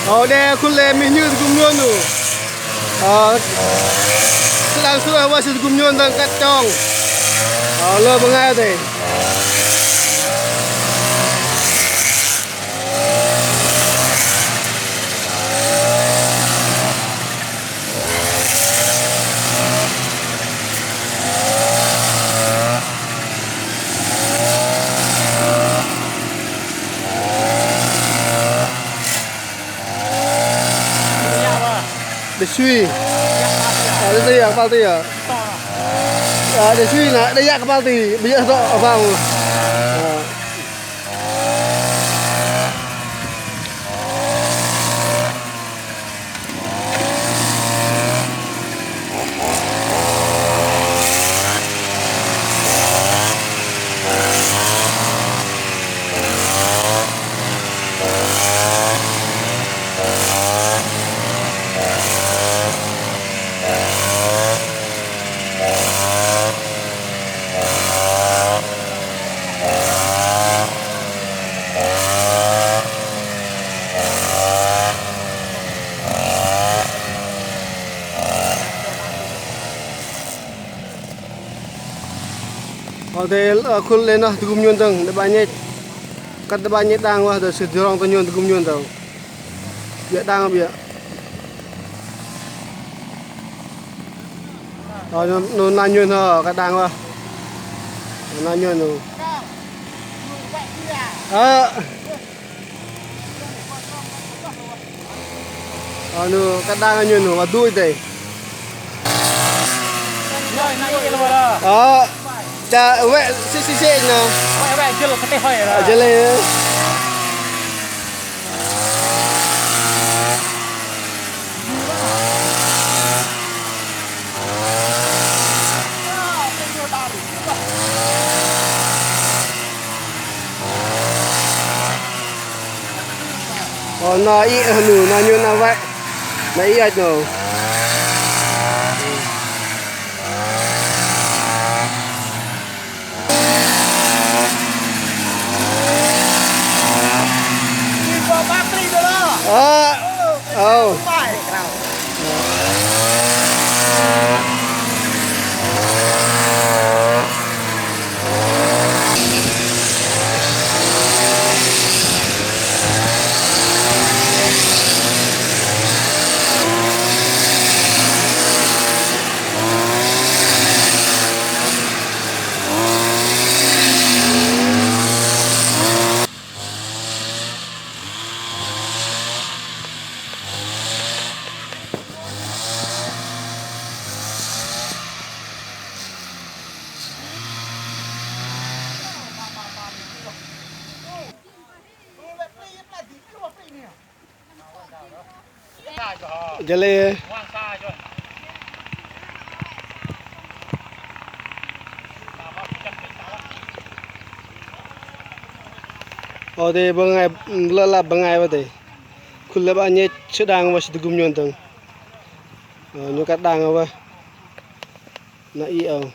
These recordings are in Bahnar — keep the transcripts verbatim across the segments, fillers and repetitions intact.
Ơ, đe khul lei mih như̆ tơgŭm nhôn 'nu. Ơ, sư đang sơ̆ wă sư tơgŭm nhôn dơ̆ng kăt trong. Ơ, lơ bơngai dêh. Đe sui. Ơ, đe yă kơpal ti yă. Ơ, đe sui na, đe yă kơpal ti. Bơih yă tŏ hơpang. Ơ. Ơ, đe, ơ, khul lei noh tơgŭm nhôn dơ̆ng, đe 'bă nhĕch. Kăt đe 'bă nhĕch đang wă, đe sư jrong tơ nhôn tơgŭm nhôn dơ̆ng. Biă đang biă. Ơ, 'nu, 'nu na nhôn hơ, kăt đang wă. Na nhôn 'nu. Ơ. Ơ, 'nu kăt đang nhôn 'nu, wă dui dêh. Ơ, chă wĕ sĭ sĭ sĭ 'nu. Wĕ wĕ jêl kơtih hơi. Ơ, jêl lei. Ơ, na iĕ 'nu, na nhôn na wĕ. Na iĕ ăch 'nu. Ơ. Ơ. Jê̆ lei. Ơ, đe bơngai, lơ lăp bơngai wă đe. Khul lei 'bă nhĕch, sư đang wă sư tơgŭm nhôn dơ̆ng. Ơ, nhôn kăt đang wă. Na iĕ âu.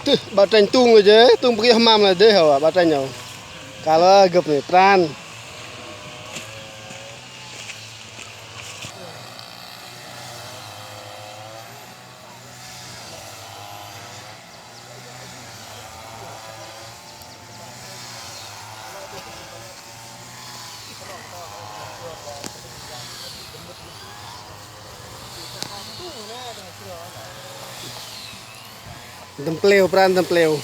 Tih, 'bă trĕnh tung jê̆, tung pơgih hơmam lah dêh hơ, 'bă trĕnh hơ. Kăl gơ̆p 'nei, pran. Dơ̆ng pleo, pran dơ̆ng pleo.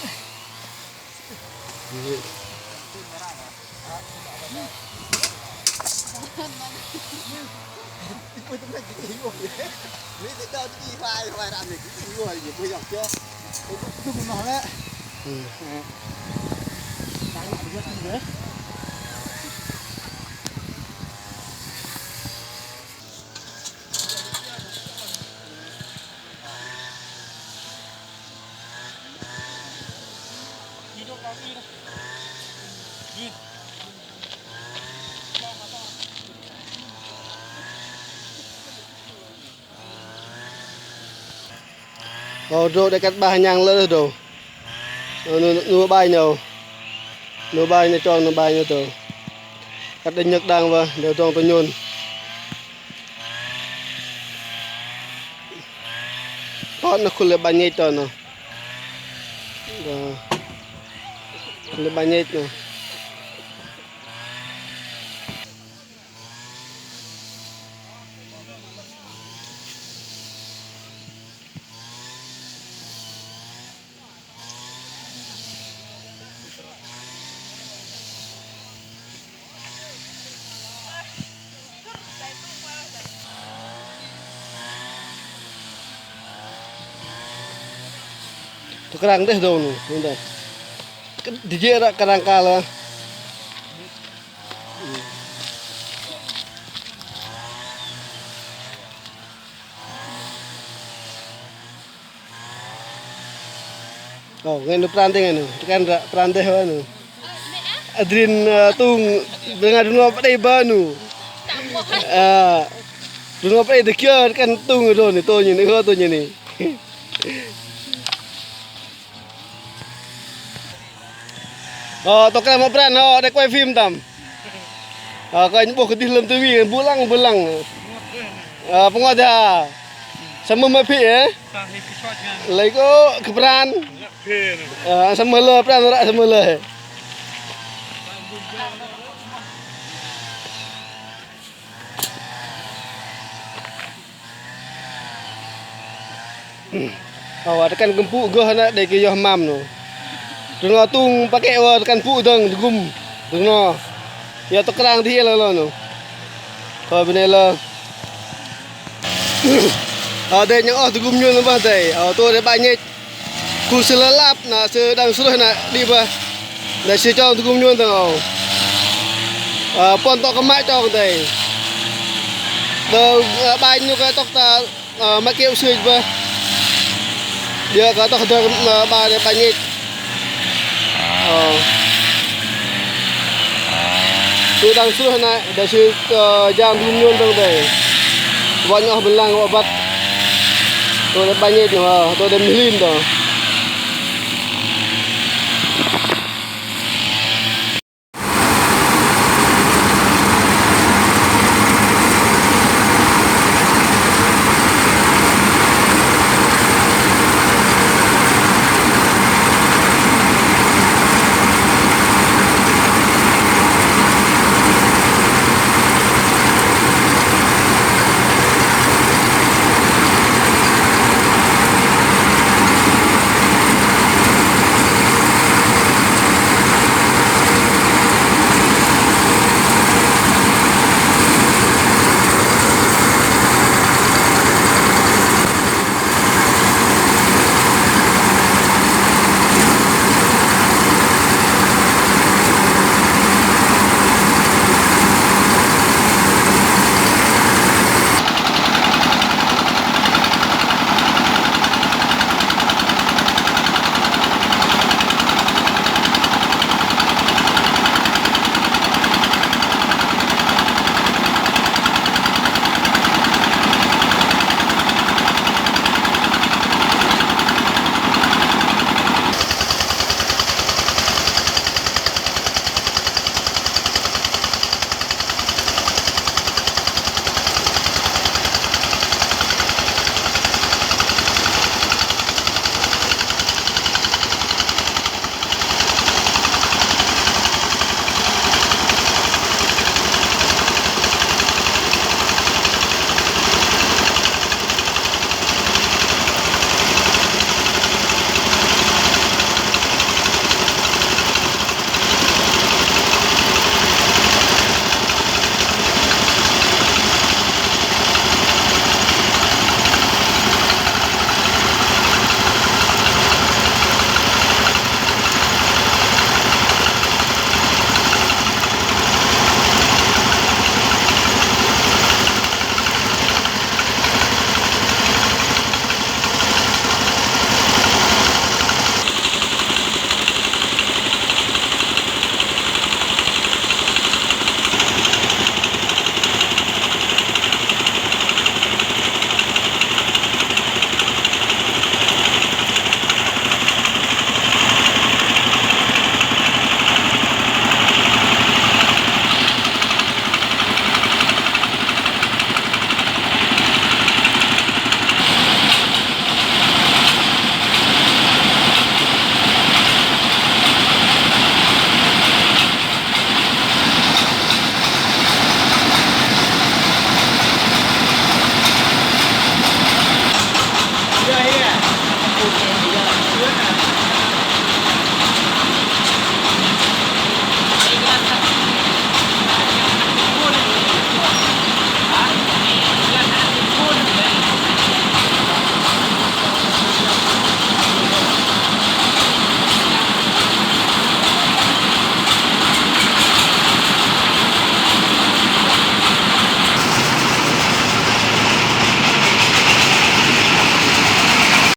Ơ, drâu đe kăt 'bah nhang lơ drâu. Ơ, nu, nu 'bai 'nâu. Nu 'bai 'nâu chong, nu 'bai 'nâu tơ. Kăt đe nhơ̆k đang wă, đe trong tơ nhôn. Kon noh khul lê̆ 'banh ngĕch tơ noh. Khul lê̆ 'banh ngĕch noh. Tơ krang dêh dâu nu, nu dêh. Dijê̆ ră krang kăl. Ơ, ngen nu pran dêh ngen nu, tơkăn ră pran dêh wă nu. Adrin, ơ, tung, bơngai rơngot pơđei bơ̆ nu. Ơ, rơngot pơđei tơ kiơ, tơkăn tung rôn ni, tơ nhen ni, hơ tơ nhen ni. Ơ, tơ krang mă pran, ơ, đe quay phim tăm. Ơ, kơ anh 'bôh kơdih lăm tivi, bu lăng, bu lăng. Ơ, pơngot dêh. Samơ̆ mă phĭ, ơ? Lei kơ, kơ pran. Ơ, samơ̆ lơ pran, ră samơ̆ lơ. Ơ, wă tơkăn kư̆m pŭ gơh na đei kơ yua hơmam noh. Tơdrong noh tung pơkĕ wă tơkăn pŭ dơ̆ng tơgŭm. Tơdrong noh. Yua tơ krang dih lơ lơ noh. Ơ, bơnê lơ. Ơ, đei nhang oh tơgŭm nhôn noh bơih đei. Ơ, tơ đei 'bai ngĕch. Khul sư lăp lăp na sư đang sơrơih na đĭ bơih. Na sư chong tơgŭm nhôn dơ̆ng âu. Ơ, puăn tŏk kơ mă chong đei. Đơ̆ng, ơ, 'bai nhôn kơ tŏk ta, ơ, mă kiơ̆ sư bơih. Đĭ kơ tŏk dơ̆ng, ơ, 'bai đei 'bai ngĕch. Ơ. Sư đang sơrơih na, đei sư, ơ, jang tơgŭm nhôn dơ̆ng đei. Wă nhŏng bơ̆n lăng wă băt. Tơ đei 'bai ngĕch noh, ơ, tơ đei mơhlin tơ.